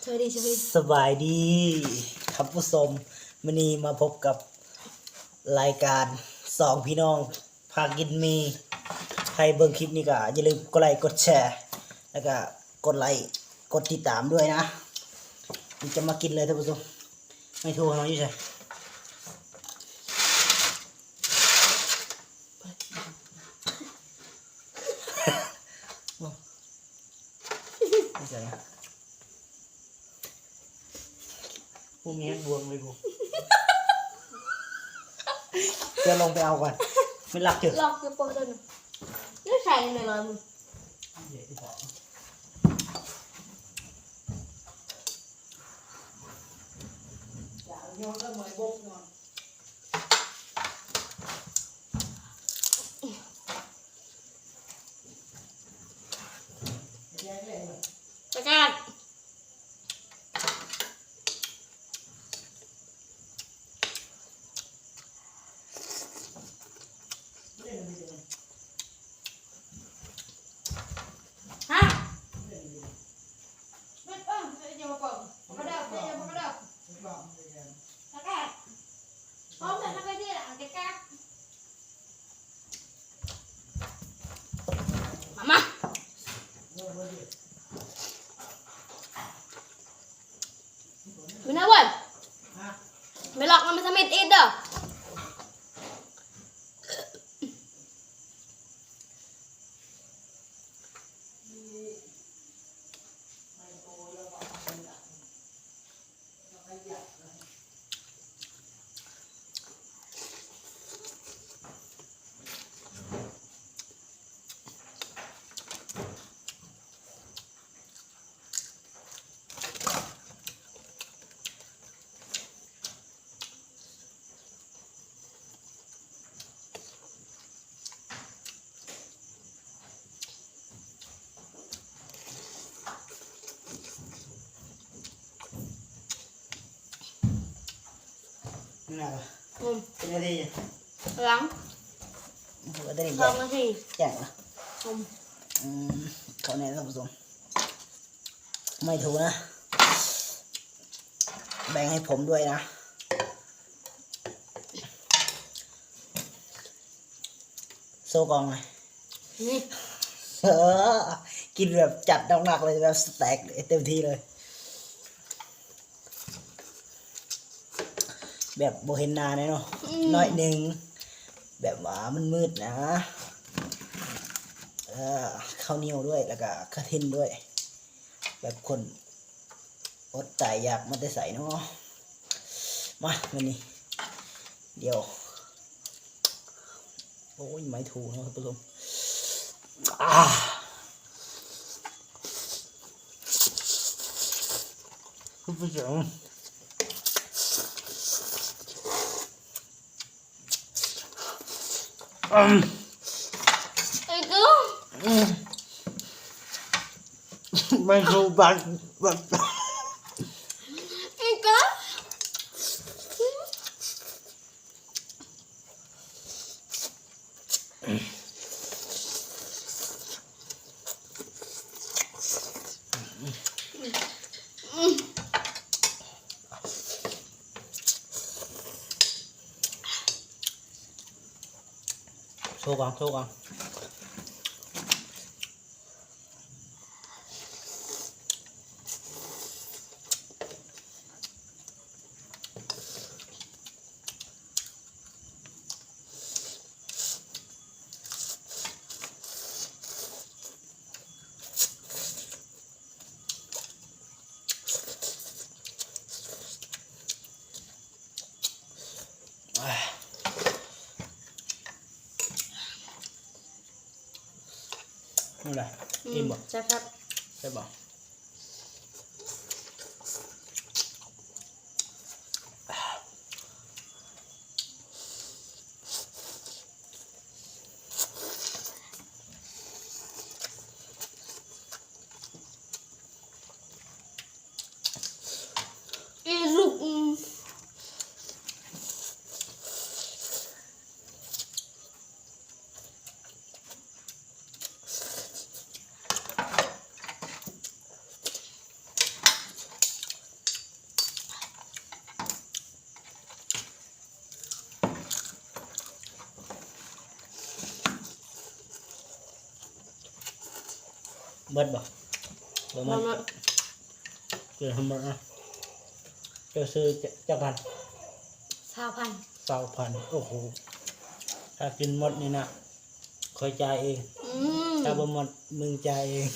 ສະບາຍດີ ສະບາຍດີ ສະບາຍດີທ່ານຜູ້ຊົມ, ມື້ນີ້ມາພົບກັບລາຍການສອງພີ່ນ້ອງພາກິນໝີ່. ໃຜເບິ່ງຄລິບນີ້ກໍຢ່າລືມກົດໄລກ໌ ກົດແຊ ແລ້ວກໍກົດໄລກ໌ ກົດຕິດຕາມດ້ວຍນະ. ນີ້ຈະມາກິນເລີຍທ່ານຜູ້ຊົມ. ໄມ້ໂທເຮົາຢູ່ໃສ? ບໍ່ມີແຮງບວງເລີຍກູ. ດຽວລົງໄປເອົາກ່ອນ. ມັນລັກຢູ່ ລັກຢູ່ປົກຕົວໜຶ່ງ. ຢູ່ໃສແມ່ລອຍມຶງ? ປະກາດ. ຮະ? ມາ ມາ ມາເນາະເວີຍ. ໄປລອກນຳມັນສະເມັດອີກເດີ. ອືມ ເປັນນາທີ ຫຼັງ ເຂົາກໍໄດ້ ສອງນາທີ ແຈ້ງລະ. ອືມ ອືມ ເຂົ້າແນ່ທ່ານຜູ້ຊົມ. ໄມ້ໂທນະ ແບ່ງໃຫ້ຜົມດ້ວຍນະ. ໂຊກ້ອງ ນີ້ ເອີ ກິນແບບຈັດໜັກໆເລີຍ ແບບສະແຕັກເຕັມທີ່ເລີຍ. ແບບບໍ່ເຫັນໜ້າແນ່ເນາະ ອືມ ໜ້ອຍໜຶ່ງ ແບບວ່າມັນມືດນະ. ເອີ ເຂົ້າໜຽວດ້ວຍ ແລ້ວກະກະທິນດ້ວຍ ແບບຄົນອົດຕາຍຢາກມາແຕ່ໃສເນາະ. ມາ ມື້ນີ້ ດຽວ ໂອ້ຍ ໄມ້ໂທເນາະທ່ານຜູ້ຊົມ. ອາ ຄືເປັນຫຍັງ? ອືມ ໄອ້ກູ ອືມ ໄມ້ໂທບັກ ບັກ ໄອ້ກູ. ໂຊກ່ອນ ໂຊກ່ອນ. ນັ້ນແຫຼະ ອືມ ອີ່ມບໍ່? ແຊບໆ ແຊບບໍ່? ອີລູກ ອືມ ອ ໝົດບໍ່? ບໍ່ໝົດ ບໍ່ໝົດ. ເຈົ້າທັງໝົດນະ ເຈົ້າຊື້ຈັກພັນ? ຊາວພັນ. ຊາວພັນ ໂອ້ໂຫ ຖ້າກິນໝົດນີ້ນະ ຂ້ອຍຈ່າຍເອງ. ອືມ ຖ້າບໍ່ໝົດ ມຶງຈ່າຍເອງ.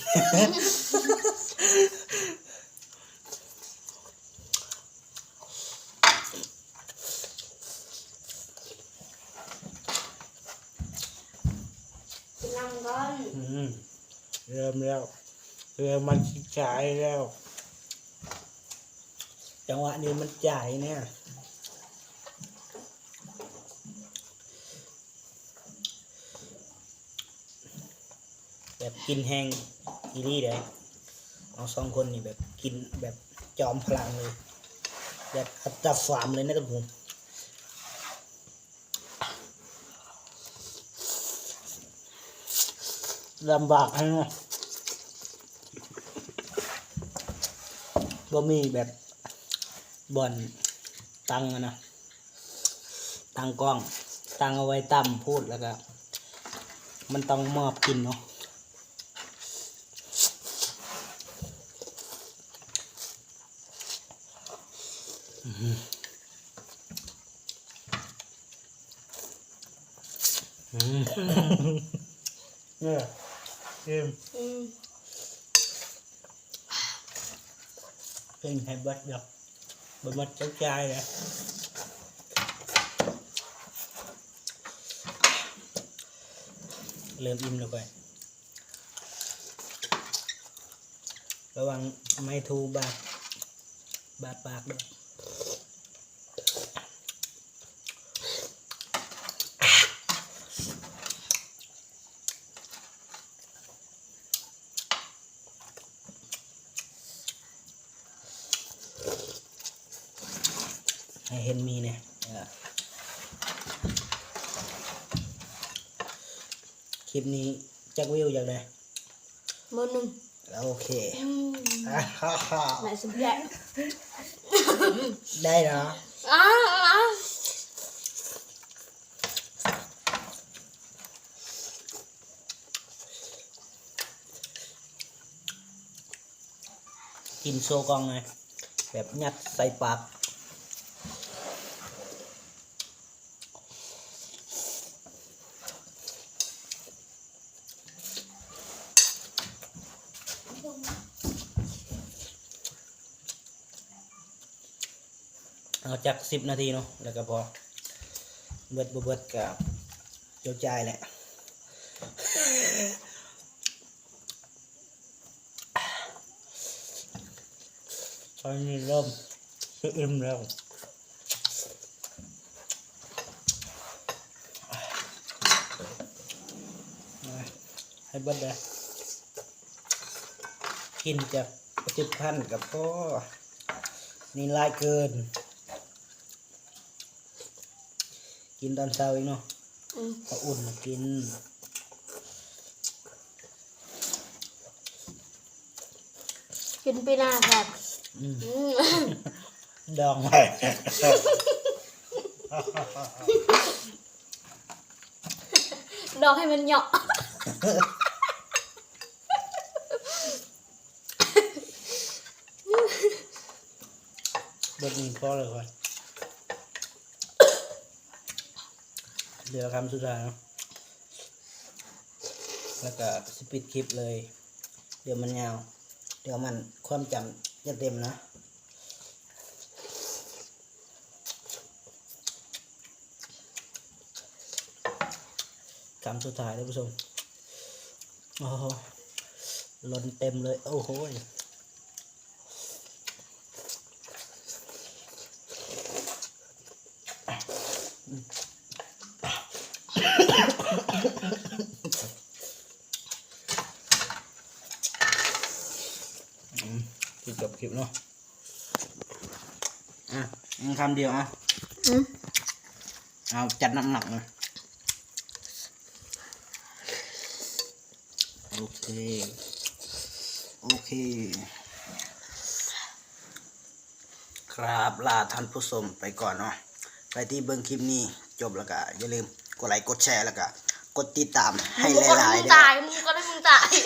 ກິນນ້ຳກ່ອນ. ອືມ ເລີ່ມແລ້ວ ເລີ່ມມັນຊິຈ່າຍແລ້ວ ຈັງຫວະນີ້ມັນຈ່າຍແນ່. ແບບກິນແຮງອີ່ຫຼີເດ້ ເຮົາສອງຄົນນີ້ແບບກິນແບບຈອມພະລັງເລີຍ ແບບອັດຕາຟາມເລີຍນະທຸກຄົນ. ລຳບາກແຮງເນາະ ບໍ່ມີແບບບ່ອນຕັ້ງຫັ້ນນະ. ຕັ້ງກ້ອງ ຕັ້ງເອົາໄວ້ຕ່ຳໂພດ ແລ້ວກະມັນຕ້ອງມອບກິນເນາະ. ອືມ ເອີ ອີ່ມ ອືມ ກິນໃຫ້ເບິດດອກ ບໍ່ໝົດເຈົ້າຈ່າຍເດ້. ເລີ່ມອີ່ມແລ້ວຂ້ອຍ ລະວັງໄມ້ທູບາດ ບາດປາກເດີ້. ໃຫ້ເຫັນໝີ່ແດ່. ເອີ ຄລິບນີ້ຈັກວິວຈັກໃດ? ໝື່ນໜຶ່ງ. ໂອເຄ ອືມ ໄດ້ສຸດແລ້ວ ໄດ້ເນາະ. ກິນໂຊກ້ອງແດ່ ແບບຍັດໃສ່ປາກ. ເອົາຈັກສິບນາທີເນາະ ແລ້ວກະພໍ ເບິດບໍ່ເບິດກະເຈົ້າຈ່າຍແຫຼະ. ຕອນນີ້ເລີ່ມຊິອີ່ມແລ້ວ ໃຫ້ເບິດເດີ້. ກິນຈາກສິບພັນກະພໍ ນີ້ຫຼາຍເກີນ. ກິນຕອນເຊົ້າອີກເນາະ. ອືມ ເຂົ້າອຸ່ນມາກິນ ກິນປີໜ້າແຊບ. ອືມ ອືມ ດອງໄວ້ ດອງໃຫ້ມັນເຍາະ. ເບິດນີ້ພໍແລ້ວຂ້ອຍ ເຫຼືອຄຳສຸດທ້າຍເນາະ ແລ້ວກະຊິປິດຄລິບເລີຍ ດຽວມັນຍາວ ດຽວມັນ ຄວາມຈຳຈະເຕັມນະ. ຄຳສຸດທ້າຍເດີ້ຜູ້ຊົມ ໂອ້ໂຫ ລົ້ນເຕັມເລີຍ ໂອ້ໂຫ. ອືມ ຊິຈົບຄລິບເນາະ. ອ່ະ ຄຳດຽວ ອ່ະ ອືມ ເອົາ ຈັດໜັກໆເລີຍ. ໂອເຄ ໂອເຄ ກາບລາທ່ານຜູ້ຊົມໄປກ່ອນເນາະ. ໃຜທີ່ເບິ່ງຄລິບນີ້ຈົບແລ້ວກະຢ່າລືມກົດໄລ ກົດແຊ ແລ້ວກະກົດຕິດຕາມໃຫ້ຫຼາຍໆເດີ້. ມຶງກໍໄດ້ ມຶງຕາຍ ມຶງກໍໄດ້ ມຶງຕາຍ.